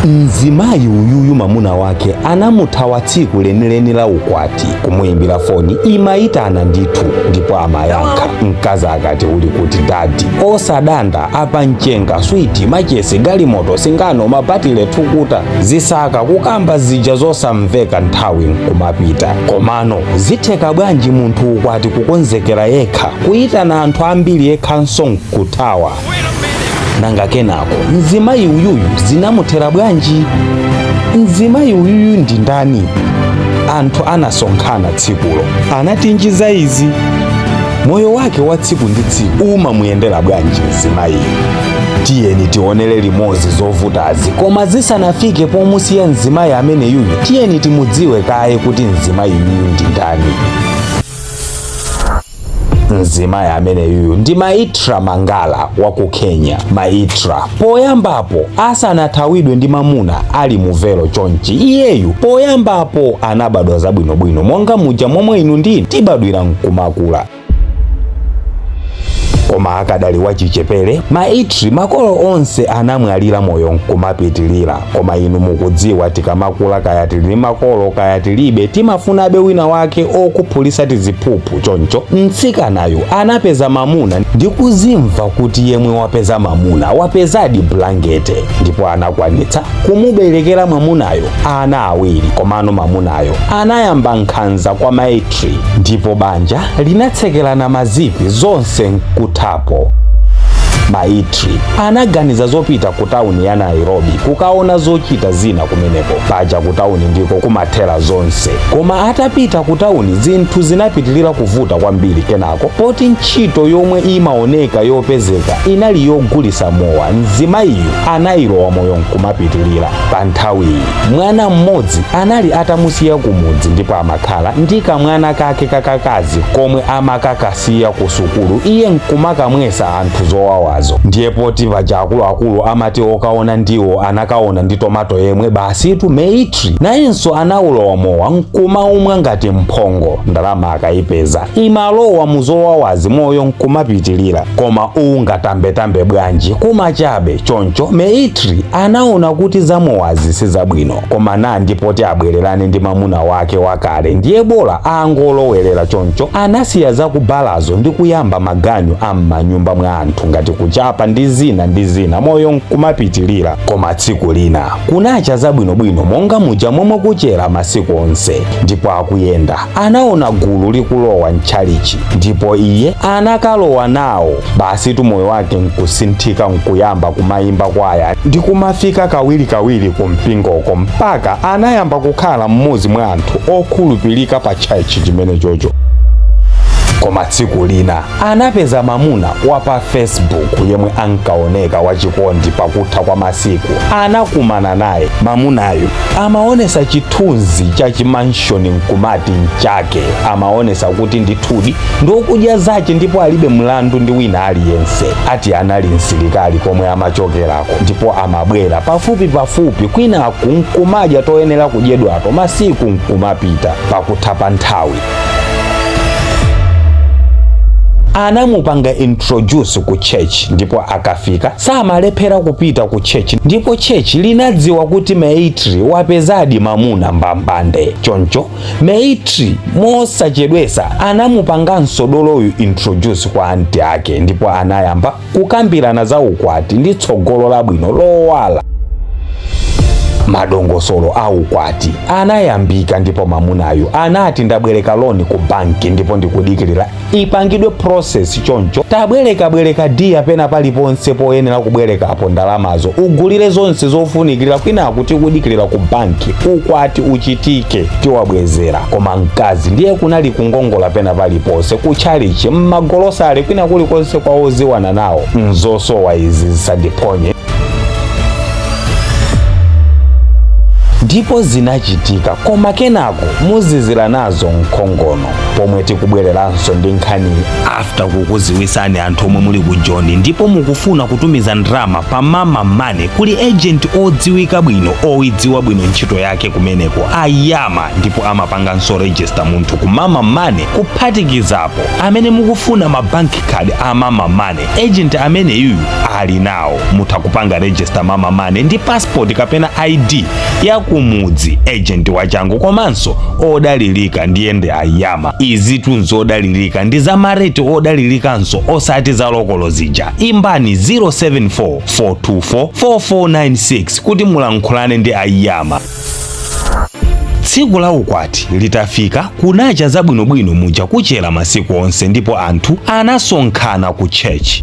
Mzimayi uyuyu mamuna wake anamuthawa tsiku lenileni la ukwati. Kumuyimbira foni imayitana ndithu ndipo amayankha. Mkazi akati, "Uli kuti daddy?" "Osadanda, apa mchenga, switi, machesi, galimoto, singano, mabatile, thukuta, zisaka," kukamba zija zosamveka, nthawi nkumapita. Komano zitheka bwanji munthu ukwati kukonzekera yekha, kuyitana anthu ambiri, yekhanso nkuthawa? Nanga kenako mzimayi uyuyu zinamuthera bwanji? Mzimayi uyuyu ndi ndani? Anthu anasonkhana tsikulo anatinjiza izi. Moyo wake wa tsiku ndi tsiku umamuyendera bwanji mzimayiyu? Tiyeni tionere limodzi zovutazi. Koma zisanafike pomusiya mzimayi amene yuyu, tiyeni timudziwe kaye kuti mzimayi yuyu ndi ndani. Mzimayi ameneyuyu ndi Maitra Mangala wa ku Kenya. Maitra poyambapo asanathawidwe ndi mamuna ali muvelo chonchi, iyeyu poyambapo anabadwa zabwinobwino monga muja momwe inu ndine tibadwira nkumakula. Koma akadali wachichepere Maitri, makolo onse anamwalira, moyo nkumapitilira. Koma inu mukudziwa, tikamakula, kaya tili makolo kaya tilibe, timafunabe wina wake okuphulisa tiziphuphu. Choncho mtsikanayu anapeza mamuna ndi kuzimva kuti yemwe wapeza mamuna wapezadi bulangete, ndipo anakwanitsa kumuberekera mwamunayo ana awiri. Komano mamunayo anayamba nkhanza kwa Maitri ndipo banja linatsekerana mazipi, zonse nkuthapo. Maitri anaganiza zopita ku tawuni ya Nairobi kukaona zochita zina kumeneko. Paja ku tawuni ndiko kumathera zonse. Koma atapita ku tawuni zinthu zinapitilira kuvuta kwambiri. Kenako poti ntchito yomwe imaoneka yopezeka inali yogulisa mowa, mzimayiyu anayilowa, moyo nkumapitilira. Pa nthawiyi mwana mmodzi anali atamusiya kumudzi ndipo amakhala ndi kamwana kake kakakazi komwe amakakasiya ku sukulu, iye nkumakamwesa anthu zowawazo. Ndiye poti paja akuluakulu amati okaona ndiwo anakaona ndi tomato yemwe, basitu Maitri nayenso anaulowa mowa nkumaumwa ngati mphongo. Ndalama akayipeza imalowa muzowawazi, moyo nkumapitilira. Koma ungatambetambe bwanji, kumachabe. Choncho Maitri anaona kuti zamowazi sizabwino, koma nandi poti abwererane ndi mamuna wake wakale, ndiye bola angolowerera. Choncho anasiya zakubalazo ndi kuyamba maganyu a m'manyumba mwa anthu ngati kuchapa ndi zina ndi zina, moyo nkumapitilira. Koma tsiku lina kunacha zabwinobwino monga muja momwe kuchera masiku onse, ndipo akuyenda anaona gulu likulowa mtchalichi ndipo iye anakalowa nawo. Basitu moyo wake nkusinthika, nkuyamba kumayimba kwaya ndi kumafika kawirikawiri ku mpingoko, mpaka anayamba kukhala mmodzi mwa anthu okhulupirika pa tchalichi chimene chocho. Koma tsiku lina anapeza mamuna wa pa Facebook yemwe ankaoneka wachikondi. Pakutha kwa masiku anakumana naye. Mamunayo amaonesa chithunzi cha chimanshoni nkumati mchake. Amaonesa kuti ndithudi ndokudya zache ndipo alibe mlandu ndi wina aliyense. Ati anali msilikali komwe amachokerako ndipo amabwera pafupi pafupi, kwinaku nkumadya toyenera kudyedwato, masiku nkumapita. Pakutha pa nthawi anamupanga introduce ku church, ndipo akafika samalephera kupita ku church, ndipo church linadziwa kuti Maitri wapezadi mamuna mbambande. Choncho Maitri mosachedwesa anamupanganso doloyu introduce kwa anti ake, ndipo anayamba kukambirana za ukwati ndi tsogolo labwino lowala. Madongosolo a ukwati anayambika ndipo mamunayu anati, "Ndabwereka loan ku banki ndipo ndikudikirira ipangidwe process. Choncho tabwerekabwereka diya pena paliponse poyenera kubwerekapo ndalamazo, ugulire zonse zofunikira, kwinaku tikudikirira ku banki ukwati uchitike, tiwabwezera." Koma mkazi ndiye kunali kungongola pena paliponse, kutchalichi, mmagolosale, kwina kulikonse kwa oziwana nawo. Nzosowa izi zisandiphonye. Ndipo zinachitika, koma kenako muzizira nazo mkhongono. Pomwe tikubwereranso ndi nkhani after kukuziwisani anthu omwe muli ku Joni ndipo mukufuna kutumiza ndalama pa Mama Money, kuli agent odziwika bwino, oidziwa bwino ntchito yake kumeneko, ayama, ndipo amapanganso register munthu ku Mama Money. Kuphatikizapo amene mukufuna ma bank card a Mama Money, agent ameneyuyu ali nawo. Mutha kupanga register Mama Money ndi passport kapena ID ya kumudzi. Agent wachangu komanso odalirika ndiyende ayama. Izitu nzodalirika, ndi za ma rate odalirikanso, osati za local zija. Imbani 074 424 4496 kuti mulankhulane ndi ayama. Tsiku la ukwati litafika, kunacha zabwinobwino muja kuchera masiku onse, ndipo anthu anasonkhana ku church.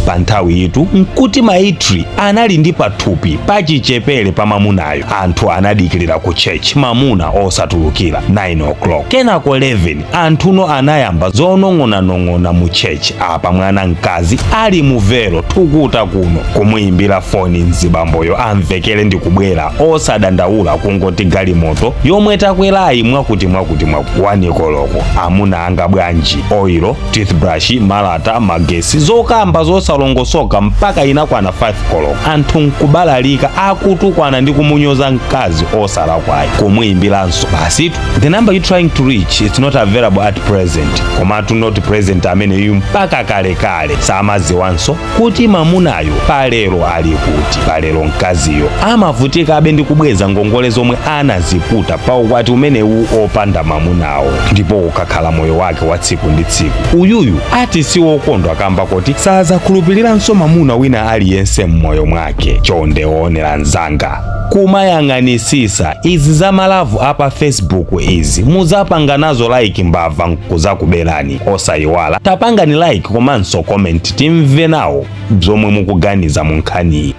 Pa nthawi itu nkuti Maitri anali ndi pathupi pachichepere pa mamunayo. Anthu anadikirira ku church, mamuna osatulukira. 9 o'clock, kenako 11, anthuno anayamba zonong'onanong'ona mu church. Apa mwana mkazi ali mu velo, thukuta kuno, kumuyimbira foni mzibamboyo amvekere ndi kubwera, osadandaula, kungoti galimoto yomwe takwerayi mwakuti mwakuti mwakuti. 1 koloko, amuna anga bwanji? Oil, toothbrush, malata, magesi, zokamba zosalongosoka mpaka inakwana 5 koloko. Anthu nkubalalika, akutukwana ndi kumunyoza mkazi osalakwayi. Kumuyimbiranso, basitu, "The number you trying to reach is not available at present." Komatu not present ameneyu mpaka kalekale, samaziwanso kuti mamunayo palero ali kuti. Palero mkaziyo amavutikabe ndi kubweza ngongole zomwe anaziputa pa ukwati umenewu opanda mamunawo, ndipo ukakhala moyo wake wa tsiku ndi tsiku. Uyuyu ati si wokondwa kamba kuti sazakhulupiriranso mamuna wina aliyense m'moyo mwake. Chonde woonera mzanga, kumayang'anisisa izi za ma love apa Facebook izi, muzapanga nazo like, mbava nkuzakuberani. Osayiwala, tapangani like komanso comment, timve nawo zomwe mukuganiza mu nkhaniyi.